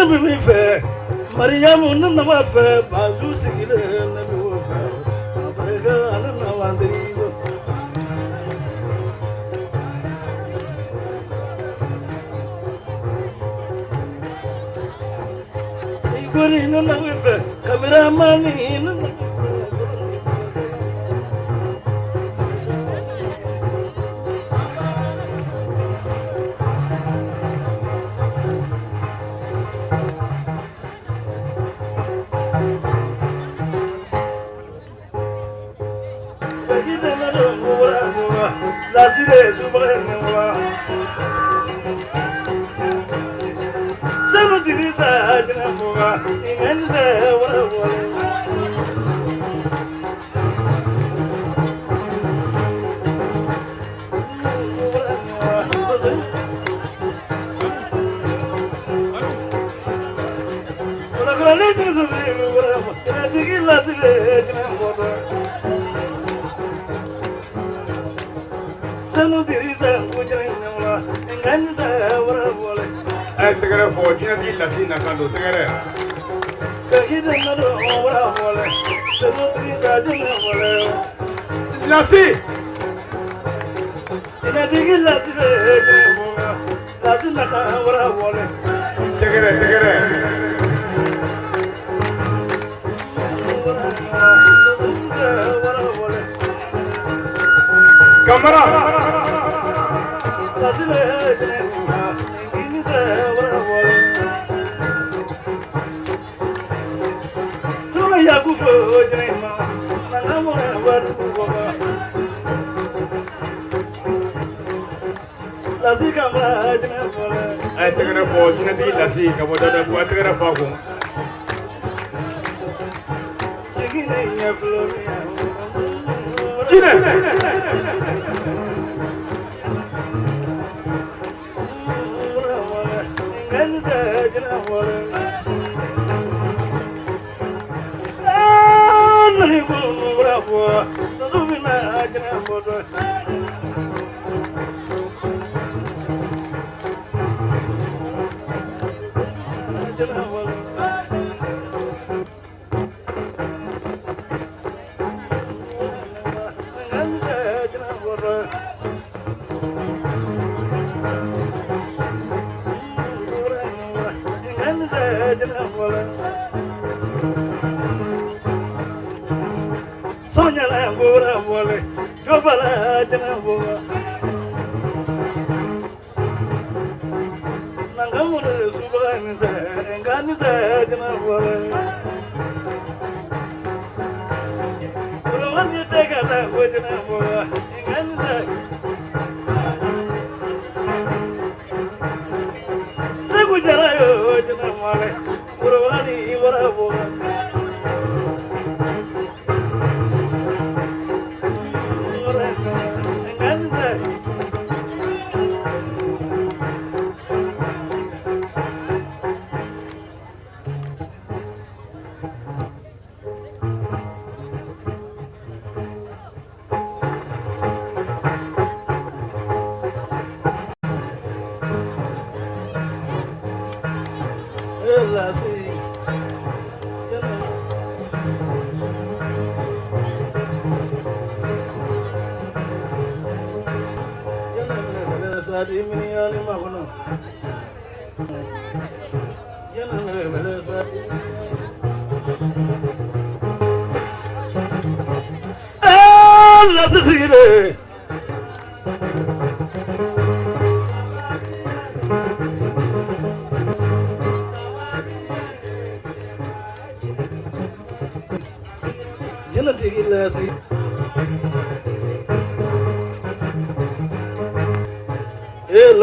Ne bɛ min fɛ Mariyamu ne nama fɛ Bazu sigilen ne bɛ o fɛ a barika ne nama teri Igori ne nama fɛ kameramani ne nama A ye tɛgɛrɛ fɔ jinɛtigi lasi na kan don tɛgɛrɛ. Lasi. Tɛgɛrɛ tɛgɛrɛ. Kamara. A ye tɛgɛrɛ fɔ jinɛtigi lasi ka bɔ Dadabugu, a ye tɛgɛrɛ fɔ a kun. Jinɛ.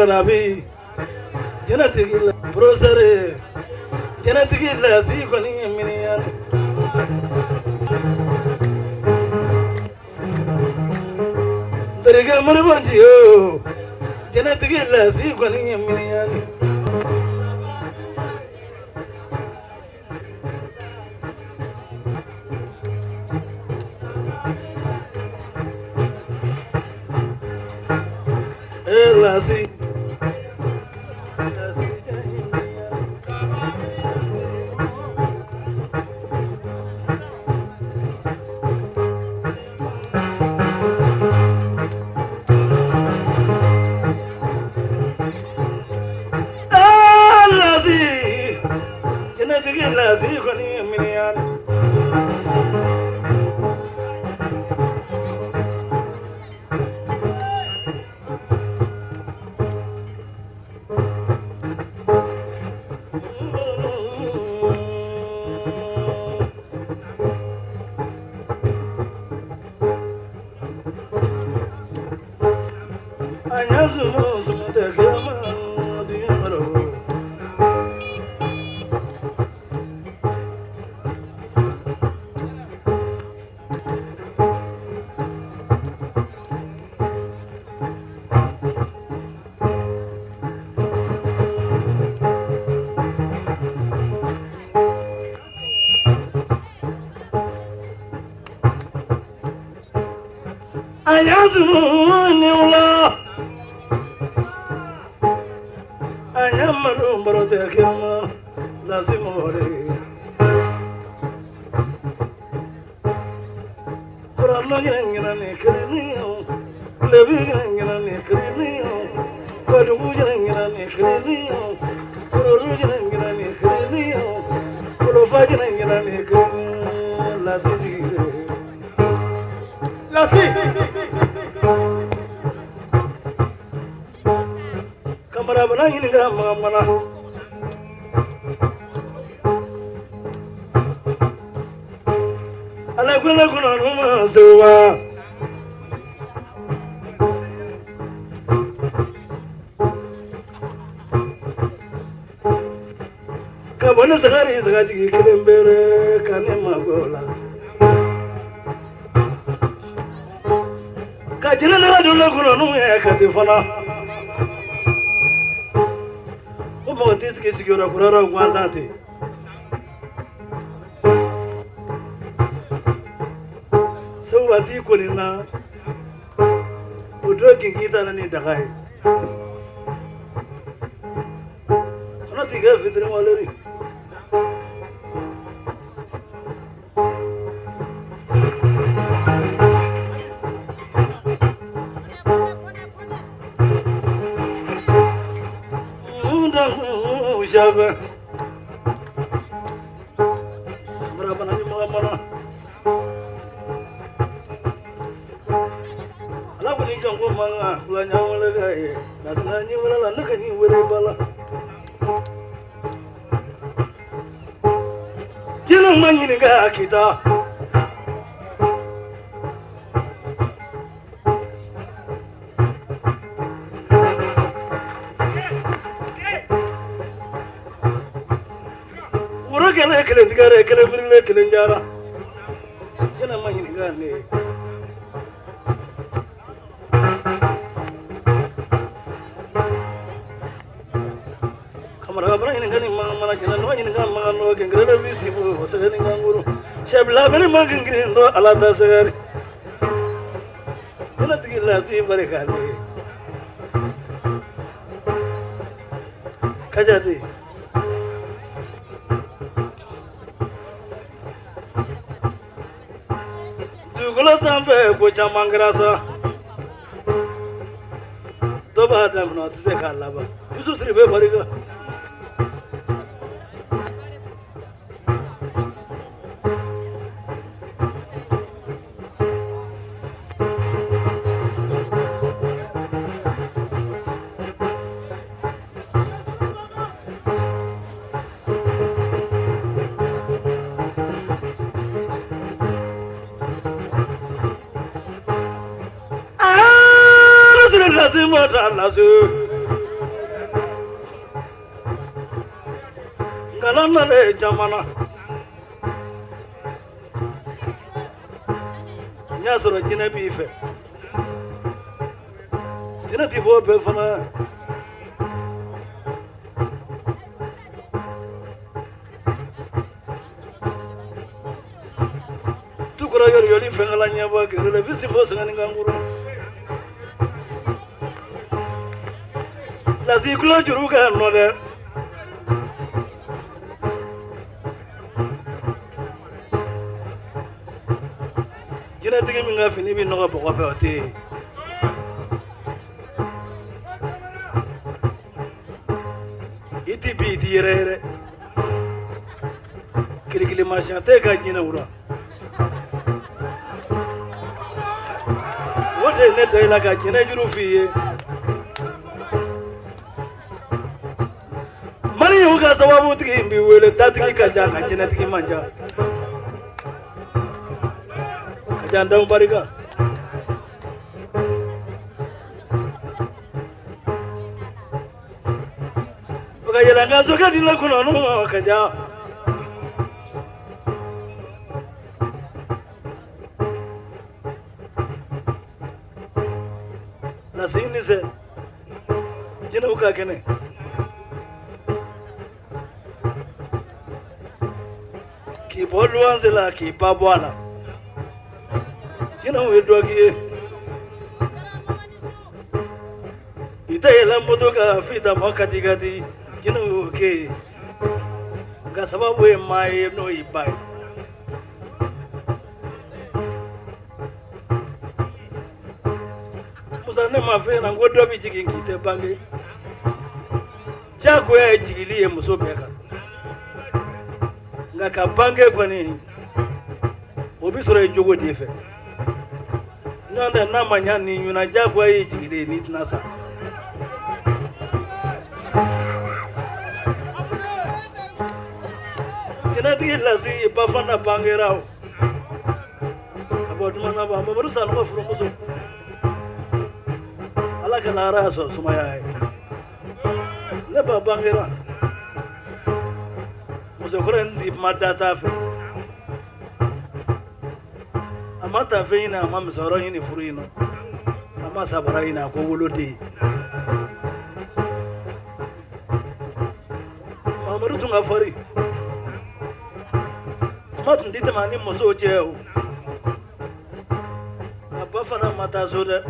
Larabi jinɛtigi la professeur jinɛtigi lasi kɔni ye miniyan terikɛ moribanji o jinɛtigi lasi kɔni ye miniyan. Lasi. Jinɛtigi lasi kɔni ye miniyan. Ka bɔ ni sagari sagajigi kelen bere ka ne mago la ka jinɛ ne ka donna kɔnɔ n'u ye ka ten fana o mɔgɔ t'i sigi sigiyɔrɔ kura gansan ten segu waati kɔni na o don kinkin taara ni daga ye fana t'i kɛ fitiri waleri Shabba. Marabana ni mana. Ala ko ni jɔn ko mankan kula ɲawale ka ye lasina ɲi wala la ne ka ɲi wele ba la. Jinɛw ma ɲininka a kita. Woro kɛlɛ kelen tigɛrɛ kelen mirile kelen jara. Jinɛ ma ɲininka ne ye. Kamara bara ɲininka ni mankan mana jɛnɛ nɔgɔ ɲininka mankan nɔgɔ gɛngɛrɛ dɔ b'i sibu o sɛgɛ ni kankuru sɛbila bɛri ma gɛngɛrɛ dɔ ala ta sɛgɛri jinɛtigi lasi barika ne ye kajadi dugukolo sanfɛ ko caman kɛra sa dɔ b'a daminɛ o tɛ se k'a laban Yusu Siribe barika Nkalon nalen jamana n y'a sɔrɔ jinɛ b'i fɛ jinɛ ti bɔ bɛɛ fana tukura yɔrɔ yɔrɔ fɛnkala ɲɛbɔ kɛrɛ fisi bɔ sɛgɛn kankuru lasi kulo juru ka nɔ dɛ jinɛtigi min ka fini bɛ nɔgɔ bɔgɔ fɛ o tɛ yen i ti bi i ti yɛrɛ yɛrɛ Kirikilimasiyɛn tɛ ka jinɛw la. O de ye ne da i la ka jinɛ juru f'i ye. Mariyamu ka sababutigi n b'i wele, datigi ka ca nka jinɛtigi man ca. Ka ca daw barika. O ka yɛlɛ n ka sokɛ di ne kɔnɔ ka ca. Lasi ni sɛ jinɛw ka kɛnɛ. K'i bɔ luwanse la k'i ba bɔ a la, jinɛw ye dɔ k'i ye. I tɛ yɛlɛ moto kan f'i dama kati kati, jinɛw y'o k'e ye. Nka sababu ye maa ye n'o y'i ba ye. Musa, ne ma f'e ɲɛna ko dɔ bɛ jigin k'i tɛ bange. Diyagoya ye jigili ye muso bɛɛ kan, nka ka bange kɔni o bɛ sɔrɔ i jogo de fɛ. N'o tɛ n'a ma ɲa ni ɲuna, diyagoya ye jigili ye n'i tɛna sa. Jinɛtigi lasi ba fana bangera o ka bɔ dumana ba Mamadu Sanɔgɔ furumuso, Ala ka lahara sɔrɔ sumaya ye. Ne ba bangera musokɔrɔ in di ma da t'a fɛ, a ma taafe ɲini, a ma musɔrɔ ɲini furu in na, a ma sabara ɲini, a ko woloden. Mamadu tun ka farin, kuma tun tɛ tɛmɛ a ni musow cɛ o. A ba fana ma taa so dɛ.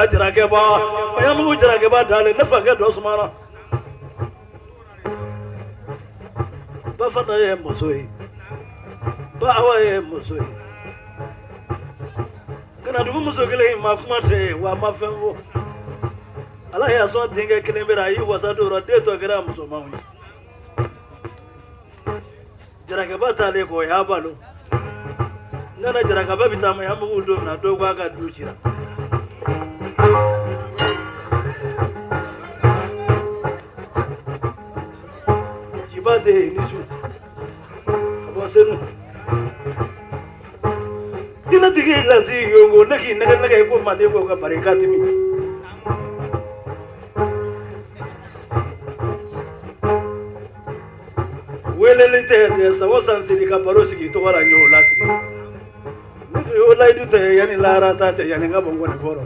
Jarakɛba maɲanbugu jarakɛba dalen ne fakɛ dɔ sumana. Ba fana ye muso ye, ba Awa ye muso ye. Ganadugu muso kelen in ma kuma tɛ wa a ma fɛn fɔ. Ala y'a sɔn denkɛ kelen bɛ a y'i wasa don o den tɔ kɛra musomanw ye. Jarakɛba taalen kɔ o y'a balo. Nana jarakɛba bɛ taa Maɲanbugu don min na, dɔw k'a ka du cira. Jiba de ye ni su ka bɔ Senu. Jinɛtigi lasi yongo ne k'i nɛgɛ nɛgɛ i ko manden ko ka barika timi. Weleli tɛ dɛ, san o san seli ka baro sigi tɔgɔ la n y'o lasigi. Ne dun y'o layidu tɛ yanni lahara ta cɛ, yanni n ka bɔ n kɔni kɔrɔ.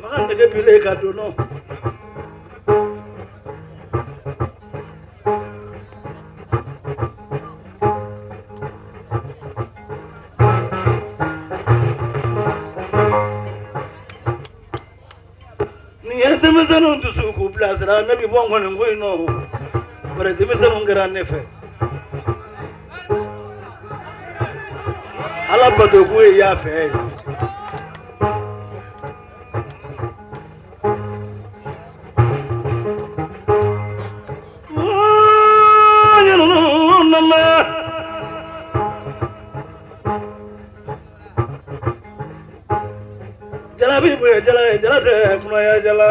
Makan nɛgɛ bilen ka don nɔ. Nin ye denmisɛnninw dusu k'u bilasira, ne bɛ bɔ n kɔni ko in nɔ, bari denmisɛnninw kɛra ne fɛ. Ala bato kun ye y'a fɛ ye. Jalabi bonya jala ye, jala tɛ kunaya jala.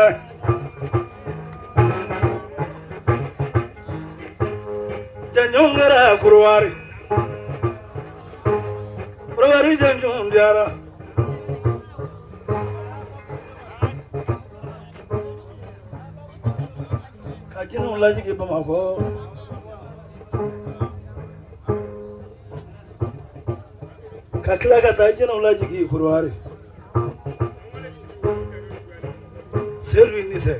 Janjɔn kɛra korowari, korowari janjɔn diyara. Ka jinɛw lajigin Bamakɔ. Ka tila ka taa jinɛw lajigin korowari. Sedu i ni sɛ.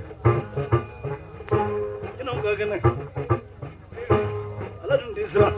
Jinɛw ka kɛnɛ. Ala dun t'i siran.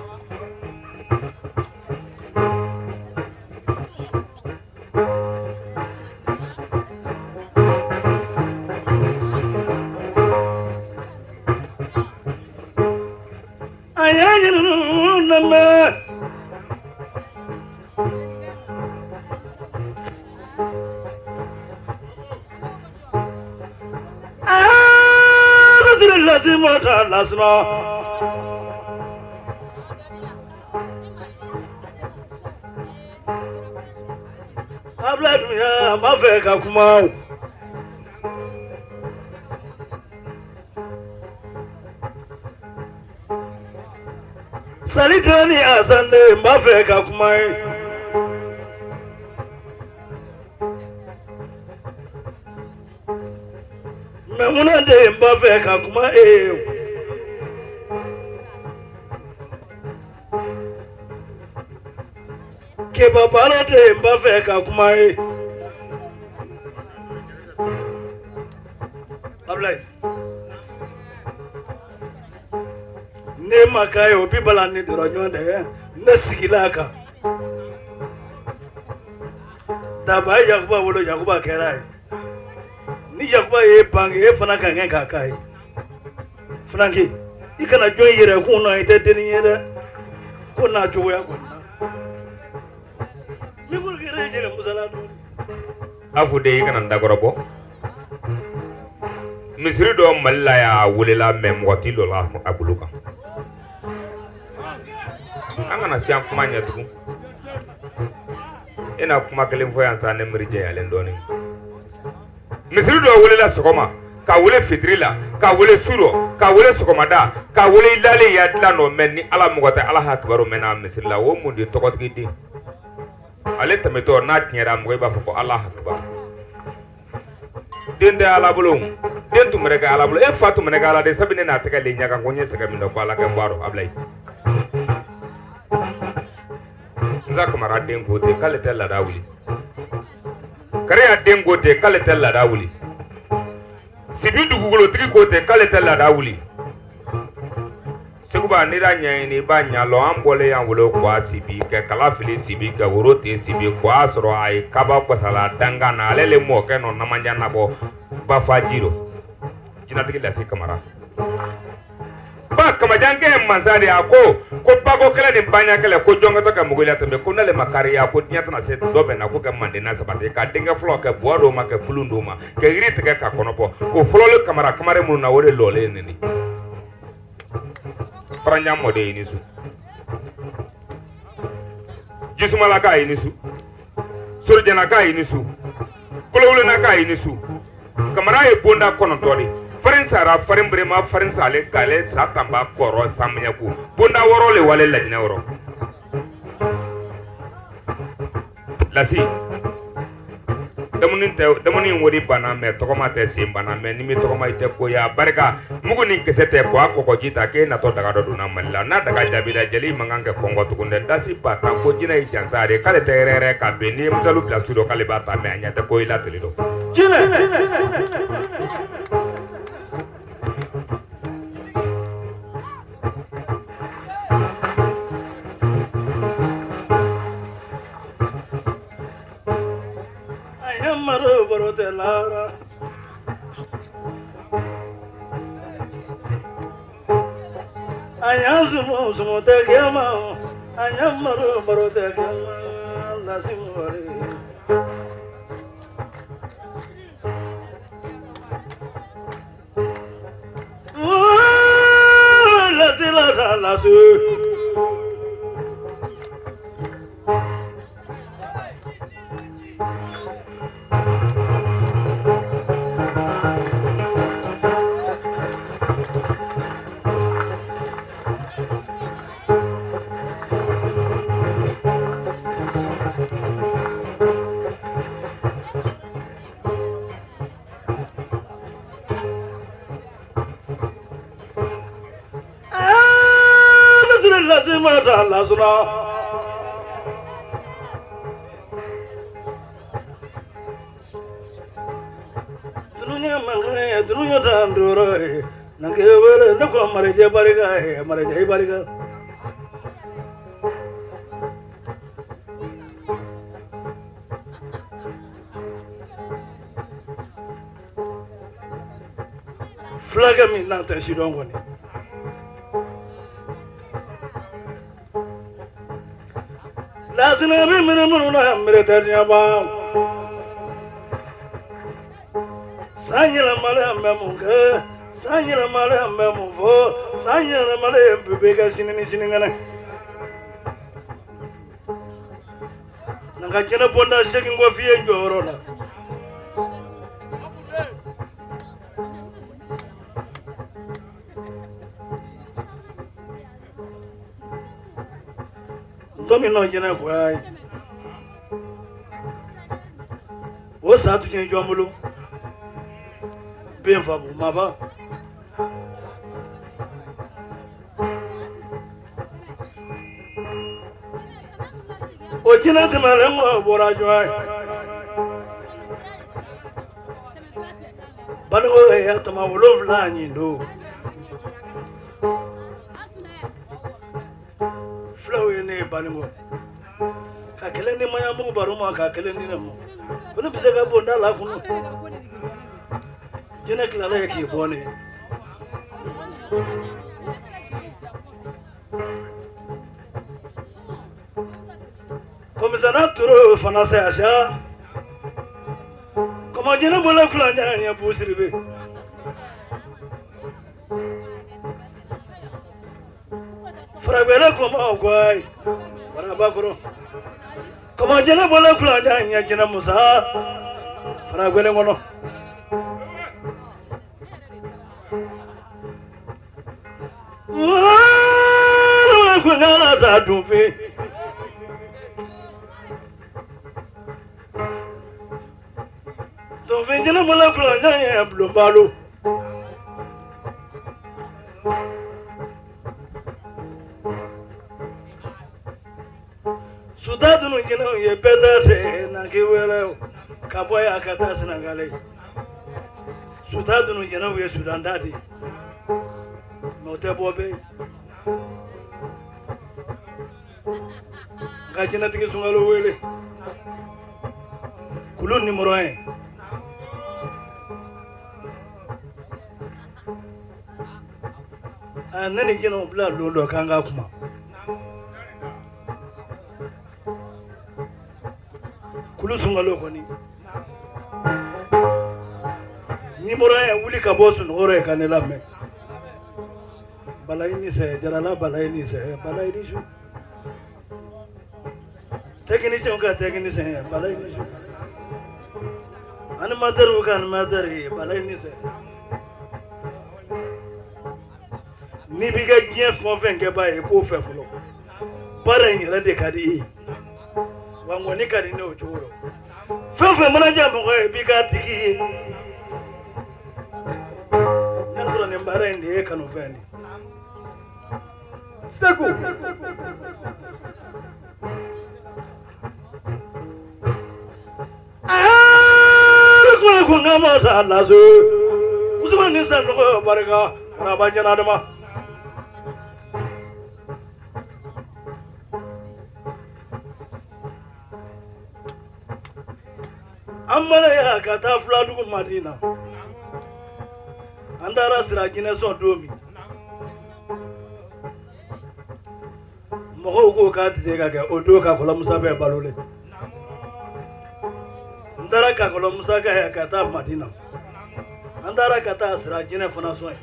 lasi ma ta lasuna. Abila dunya n b'a fɛ ka kuma o. Sali ni Asan de n b'a fɛ ka kuma ye. Mɛmuna de n b'a fɛ ka kuma e ye. Keba Balo de n b'a fɛ ka kuma ye. Abulayi. Ne ma k'a ye o bi bala ni dɔrɔn ɲɔgɔn dɛ ne sigila a kan. Daba ye Yakuba wolo, Yakuba kɛra a ye. Ni Yakuba ye bange, e fana ka kɛ k'a k'a ye. Funanke, i kana jɔn i yɛrɛ kun na, i tɛ dennin ye dɛ. Ko n'a cogoya kɔni na. Ni ko kɛra e jɛnɛ musala dɔɔni. A fɔ de i kana n dakɔrɔbɔ. Misiri dɔ Mali la y'a welela mɛ mɔgɔ t'i lɔ la a bolo kan. An kana siyan kuma ɲɛ tugun. E na kuma kelen fɔ yan sa, ne miiri jɛyalen dɔɔnin. Misiri dɔ welela sɔgɔma, k'a wele fitiri la, k'a wele su rɔ, k'a wele sɔgɔmada, k'a wele i lalen ya dilan dɔ, mɛ ni Ala mɔgɔ tɛ Ala ha kibaru mɛn n'a misiri la, o mun de tɔgɔtigi den. Ale tɛmɛtɔ n'a tiɲɛra mɔgɔ i b'a fɔ ko Ala hakibaru. Den tɛ Ala bolo, den tun bɛ kɛ Ala bolo, e fa tun bɛ kɛ Ala de, sabu ne n'a tɛgɛ le ɲɛ kan ko n ye sɛgɛn min dɔn ko Ala kɛ n bɔ a rɔ Abilayi. Nsa Kamara den ko ten k'ale tɛ laada wuli. Kariya den ko ten k'ale tɛ laada wuli. Sibi dugukolotigi ko ten k'ale tɛ laada wuli. Seguba n'i y'a ɲɛɲini i b'a ɲɛ lɔn, an bɔlen y'an wolo k'a sibi kɛ kala fili sibi kɛ woro ten sibi k'a sɔrɔ a ye kaba gasala dankan na, ale le mɔkɛ nɔ namanja nabɔ bafaji rɔ. Jinatigi Lasi Kamara. Ba Kamajankɛ ye mansa de ye, a ko ko bako kɛlɛ ni baɲa kɛlɛ ko jɔn ka to ka mugu latɛmɛ, ko n'ale ma kariya ko diɲɛ tɛna se dɔ bɛn na ko ka manden na sabati ka denkɛ fɔlɔ kɛ buwa dɔw ma kɛ kulun dɔw ma kɛ yiri tigɛ ka kɔnɔ bɔ o fɔlɔlen Kamara kamaren minnu na o de lɔlen nin de. Faranjan mɔden i ni su, Jisumalaka i ni su, Sorijanaka i ni su, Kolowulenaka i ni su. Kamara ye bonda 9 de, farin sara farin berema farin sale k'ale sa tanba kɔrɔ samiɲɛku bonda 6 le wale lajinɛ wɔrɔ. Lasi dumuni tɛ dumuni wari banna mɛ tɔgɔma tɛ sen banna mɛ ni mi tɔgɔma i tɛ ko ya barika mugu ni kisɛ tɛ ko a kɔgɔji ta k'e natɔ daga dɔ donna Mali la n'a daga jaabira jeli man kan kɛ kɔngɔ tugun dɛ dasi ba tan ko jinɛ ye jansa de k'ale tɛ yɛrɛ yɛrɛ ka bɛn n'i ye misalu bila su dɔ k'ale b'a ta mɛ a ɲɛ tɛ ko i la tele dɔ. Jinɛ. Maro baro tɛ lara. A y'an sumu sumu tɛ kɛma. A y'an maro baro tɛ kɛma. Lasi wari. Lasi la lasi. Lasuna. Dunuya mankan ye dunuya tan duuru ye na kɛ wele ne ko marajɛ barika ye marajɛ barika. Fulakɛ min n'an tɛ si dɔn kɔni. Lasinɛ bɛ minɛ minnu na minɛ tɛ ɲɛba. San yɛlɛmalen bɛ mun kɛ? San yɛlɛmalen n bɛ mun fɔ? San yɛlɛmalen bɛɛ bɛ kɛ sini ni sinikɛnɛ. Na ka jɛnɛ bɔnda segin kɔ f'i ye n jɔyɔrɔ la. Ntɔmin nɔ jɛnɛ goya ye o sa tun ye jɔn bolo ben fabu maba o jinɛ tɛmɛnen kɔ bɔra jɔn ye Banikɔ ya tama 7 ɲin don fulaw ye ne ye Banikɔ ka kelen di Maɲanbugu baro ma ka kelen di ne ma ko ne bɛ se ka bonda la kunu jinɛ tilala ye k'i bɔ ne ye Komisana toro fana se a siya kɔmɔ jinɛ bɔla kulanjan ɲɛ busiribe faragwɛlɛ kɔmɔ guwayi warabakɔrɔ kɔmɔ jinɛ bɔla kulanjan ɲɛ jinɛ musa faragwɛlɛ kɔnɔ Kunkala dunfin dunfin jinɛ bɔla kulanjan ɲɛ bulonbalo suta dunu jinɛw ye bɛɛ ta fɛ na k'i wele ka bɔ yan ka taa Senegali suta dunu jinɛw ye sudanda de ye mɛ o tɛ bɔ bɛɛ n ka jinɛtigi sunkalo wele kulu numéro 1 ne ni jinɛw bila lon dɔ k'an ka kuma kulu sunkalo kɔni numéro 1 wuli ka bɔ sunɔgɔ ye ka ne lamɛn balayi ni sɛ jarala balayi ni sɛ balayi ni su technicien ka technicien balayi ni su animateur ka animateur ye balayi ni sɛ n'i b'i ka diɲɛ fɛn o fɛn kɛbaa ye k'o fɛ fɔlɔ baara in yɛrɛ de ka di i ye wa nkɔni ka di ne o cogo rɔ fɛn o fɛn mana diya mɔgɔ ye b'i k'a tigi ye n'a sɔrɔ nin baara in de ye kanufɛn de ye Segu ko n ma taa laso Usumani ni Sanɔgɔ barika araba ɲɛnadama an mana yan ka taa filadugu Madina an taara sira jinɛ sɔn don min mɔgɔw ko k'a tɛ se ka kɛ o don kakɔlɔ musa bɛ balolen n taara kakɔlɔ musa ka yan ka taa Madina an taara ka taa sira jinɛ fana sɔn yen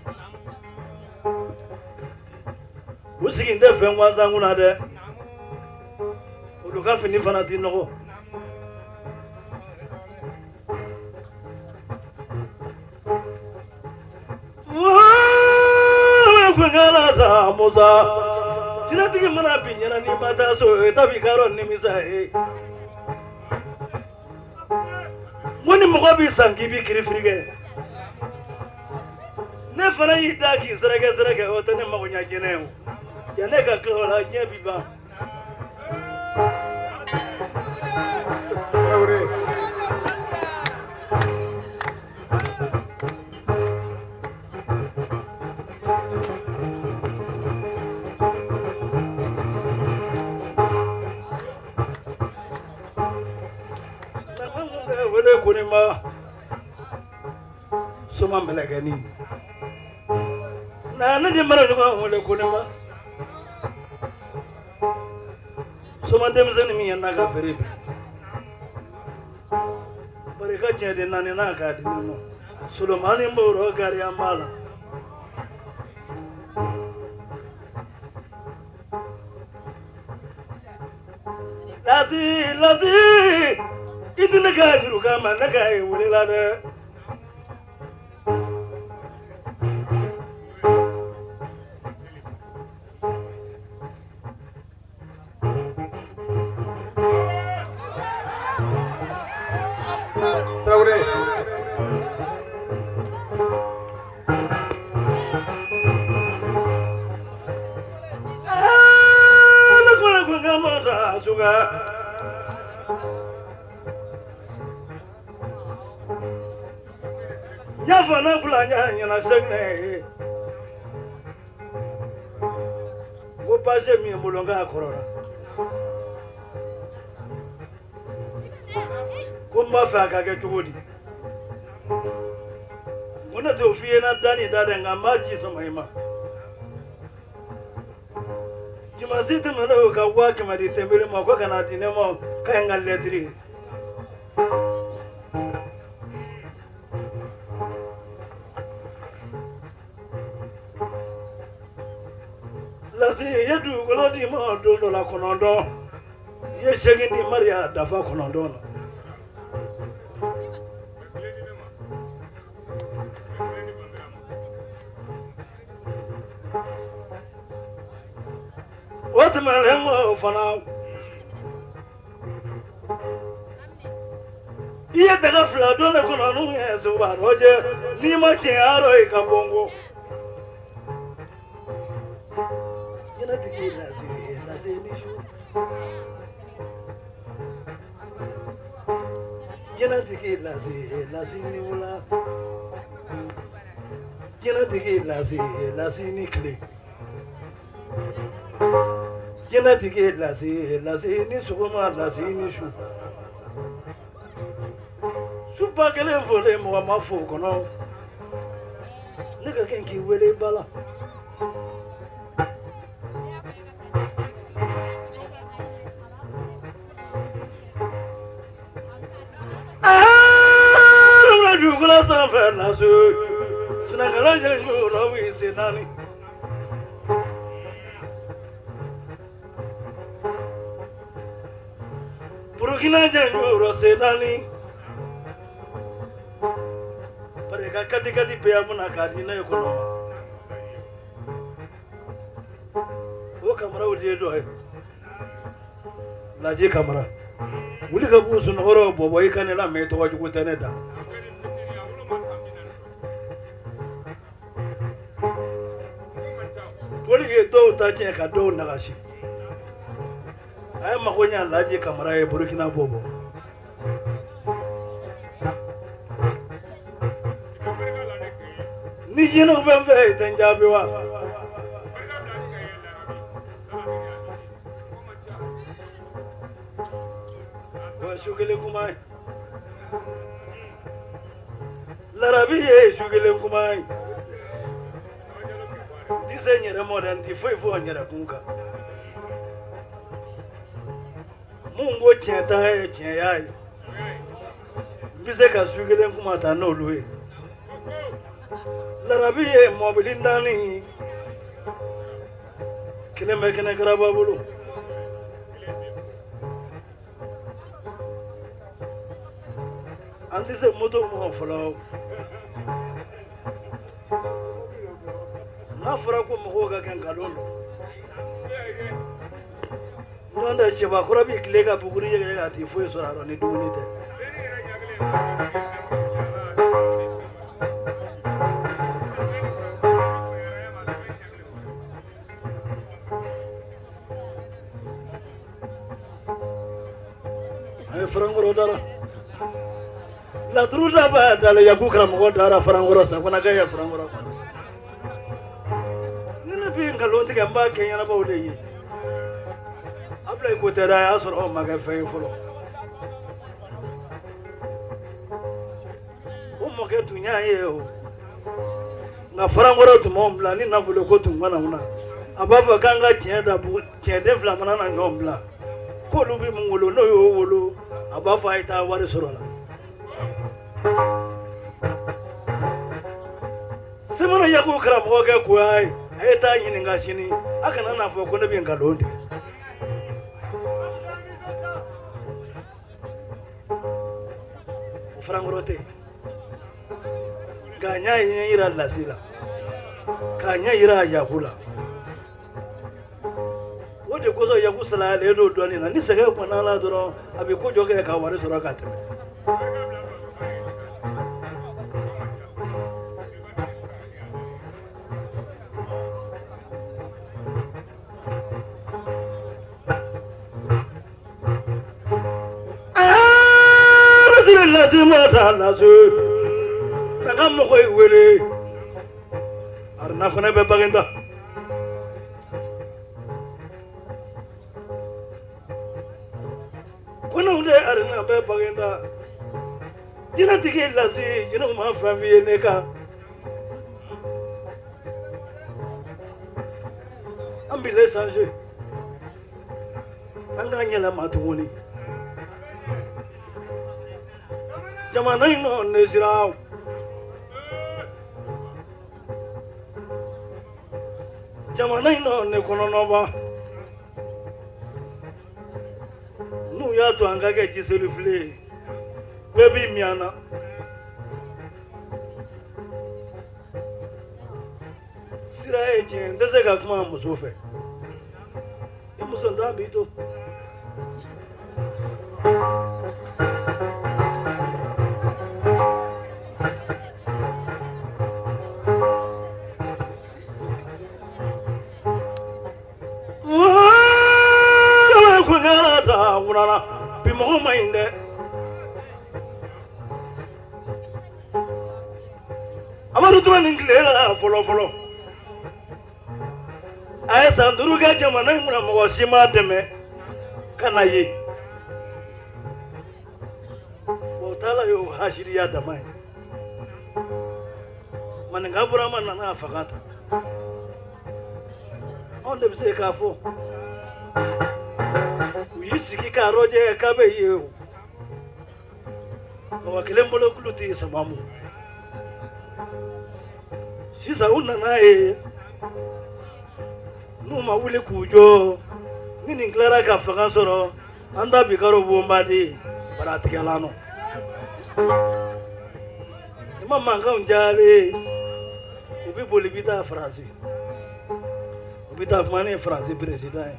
u sigi tɛ fɛn gansan kunna dɛ olu ka fini fana tɛ nɔgɔ Musa jinɛtigi mana bin ɲɛna n'i ma taa so i ta b'i ka yɔrɔ nimisa ye ko ni mɔgɔ b'i san k'i b'i kirifiri kɛ ne fana y'i da k'i sɛrɛkɛ sɛrɛkɛ o tɛ ne mago ɲɛ jinɛ ye o yan ne ka tila o la diɲɛ bi ban. Wele ko ne ma soma mɛlɛkɛnin na ne de mana ɲɔgɔn wele ko ne ma soma denmisɛnnin min ye n'a ka feere bi bari ka tiɲɛ de naani n'a k'a di ne ma solomani b'o gariya b'a la. Lasi i tɛ ne ka juru kan ma ne ka ye wele la dɛ. Tarawele. Ne ko ne ko ne ma taa suga. N y'a fɔ ne kula n y'a ɲɛna sɛgɛnɛ ye. Ko baasi min ye n bolo n k'a kɔrɔra. Ko n b'a fɛ a ka kɛ cogo di? Ko ne t'o f'i ye na da ni da dɛ, nka n b'a ci sama i ma. Dimansi tɛmɛnen o ka 100 000 di Tɛnbele ma ko ka n'a di ne ma k'a ye n ka lɛtiri ye. Lasi i ye dugukolo di ma don dɔ la 9, i ye 8 di Mariya dafa 9 na. O tɛmɛnen kɔ fana, i ye daga 2 don ne kɔnɔ n'u ye seguba dɔ jɛ, n'i ma tiɲɛ a rɔ i ka bɔ n kɔ. Jinɛtigi lase lase ni su. Jinɛtigi lase lase ni wula. Jinɛtigi lase lase ni tile. Jinɛtigi lase lase ni sɔgɔma lase ni su. Su ba kelen fɔlen mɔgɔ ma fo kɔnɔ. Ne ka kɛ k'i wele ba la. Aa, dugukolo sanfɛ lase sinakala jɛ ɲɔgɔn sen naani. Burukina jɛ ɲɔgɔn sen naani. Bari ka kati kati bɛɛ mun na k'a di ne ye kɔnɔ ma. O Kamaraw de ye dɔ ye. Laji Kamara. Wuli ka b'u sunɔgɔ bɔbɔ i ka ne lamɛn tɔgɔ jugu tɛ ne da. Poli ye dɔw ta tiɲɛ ka dɔw nagasi. A ye mago ɲɛ Laji Kamara ye Burukina bɔbɔ. Ni jinɛw bɛ n fɛ i tɛ n jaabi wa? O ye su kelen kuma ye. Larabi ye su kelen kuma ye. N tɛ se n yɛrɛ mɔ dɛ, n tɛ foyi fɔ n yɛrɛ kun kan. Mun ko tiɲɛ ta ye tiɲɛ y'a ye. N bɛ se ka su kelen kuma ta n'olu ye. Larabi ye mɔbili 4 ye. Kelen bɛ kɛnɛ karaba bolo. An tɛ se moto mɔ fɔlɔ. N'a fɔra ko mɔgɔw ka kɛ nkalon don. N'o tɛ sɛbakɔrɔ b'i tile ka buguri yɛgɛ a tɛ foyi sɔrɔ a rɔ ni dumuni tɛ. A ye farankɔrɔ dara. Laturu da b'a da la, Yaku karamɔgɔ dara farankɔrɔ, Sakonakɛ ye farankɔrɔ kɔnɔ. Ni ne bɛ nkalon tigɛ n b'a kɛ ɲɛnabaw de ye. Abulayi ko tɛ dɛ, a y'a sɔrɔ o ma kɛ fɛn ye fɔlɔ. O mɔkɛ tun y'a ye o. Nka farankɔrɔ tun b'anw bila ni nafolo ko tun kana na. A b'a fɔ k'an ka tiɲɛ da bugu tiɲɛden 2 mana na ɲɔgɔn bila. K'olu bɛ mun wolo n'o y'o wolo a b'a fɔ a ye taa wari sɔrɔ la. Semana Yaku karamɔgɔ kɛ koya ye a ye taa ɲininka sini a kana n'a fɔ ko ne bɛ nkalon tigɛ. Farankɔrɔ tɛ yen. K'a ɲɛ yira lasi la, k'a ɲɛ yira yaku la. O de kosɔn yaku salayalen don dɔnni na. Ni sɛgɛn kɔnna la dɔrɔn, a bɛ ko jɔ kɛ ka wari sɔrɔ ka tɛmɛ. Lasi ma taa lasi na ka mɔgɔ ye wele arina fana bɛ bagenda. Kɔnɔw de arina bɛ bagenda. Jinɛtigi lasi, jinɛw ma fɛn f'i ye ne kan. An bi changer, an k'an yɛlɛma tuguni. Jamana in nɔ ne sira jamana in nɔ ne kɔnɔnɔba n'u y'a to an ka kɛ jiseli file ye, bɛɛ b'i min an na. Sira ye tiɲɛ, n tɛ se ka kuma muso fɛ. I muso ntan b'i to. Bi mɔgɔ ma ɲi dɛ. Amadu Tumani nin tile la fɔlɔ fɔlɔ, a ye san 5 kɛ jamana in kunna, mɔgɔ si m'a dɛmɛ ka na ye. O taala y'o hasiriya dama ye. Maninka Burama nana a fanga ta. Anw de bɛ se k'a fɔ u y'i sigi k'a rɔjɛ k'a bɛ ye o. Mɔgɔ kelen bolo kulu tɛ sama mu. Sisan u nana ye n'u ma wuli k'u jɔ, ni nin tilara ka fanga sɔrɔ, an ta bi karo bonba de ye baratigɛla nɔ. I ma mankanw cayalen, u bɛ boli bi taa Faransi, u bɛ taa kuma ni Faransi président ye.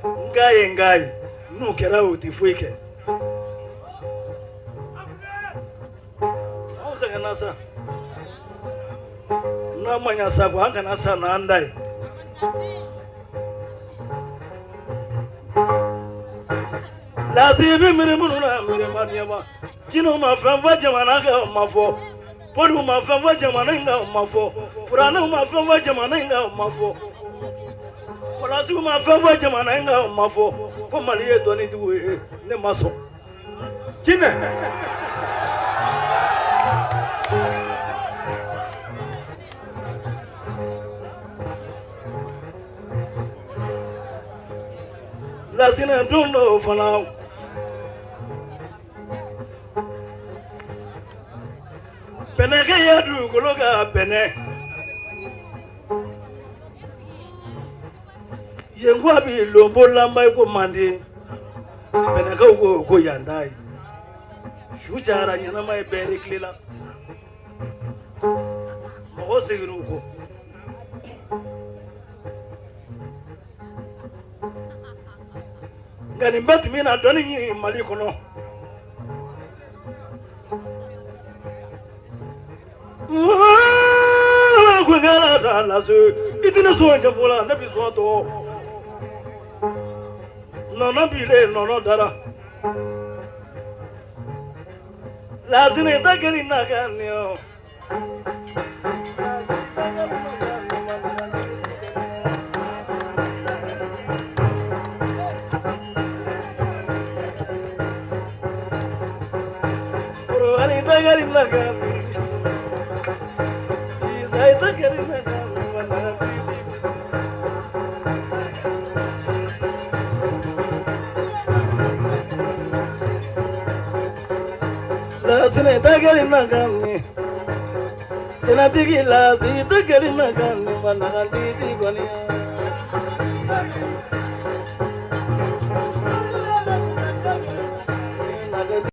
N k'a ye, n k'a ye, n'u kɛra u tɛ foyi kɛ. Anw sɛgɛnna sa. N'a ma ɲa sa ko an kana sa n'an da ye. Lasi bɛ miiri minnu na, miiri ma ɲɛma. Jinɛw ma fɛn fɔ jamana kan, o ma fɔ. Boliw ma fɛn fɔ jamana in kan, o ma fɔ. Kuranɛw ma fɛn fɔ jamana in kan, o ma fɔ. Kɔlɔsiw ma fɛn fɔ jamana in kan, o ma fɔ. Ko Mali ye dɔnnitigiw ye, ne ma sɔn. Jinɛ. Lasinɛ don dɔw fana bɛnɛkɛ ye dugukolo ka bɛnɛ yen ko a bɛ lonbo lanba ye ko manden. Bɛnɛkaw ko ko yan t'a ye. Su cayara, ɲɛnama ye bɛɛ de tile la. Mɔgɔ seginna u kɔ. Nka nin bɛɛ tun bɛ na dɔnni ɲini Mali kɔnɔ. I tɛna sɔn cɛbo la, ne bɛ sɔn tɔ. Nɔnɔ bilen, nɔnɔ dara. Lasinɛ ta kelen na ka nin o. Ani tagali na ka nin. Isa tagali na ka nin. Lasinɛ tagali na ka nin. Jɛnɛtigi lasi tagali na ka nin. Manakandi ti gɔniya.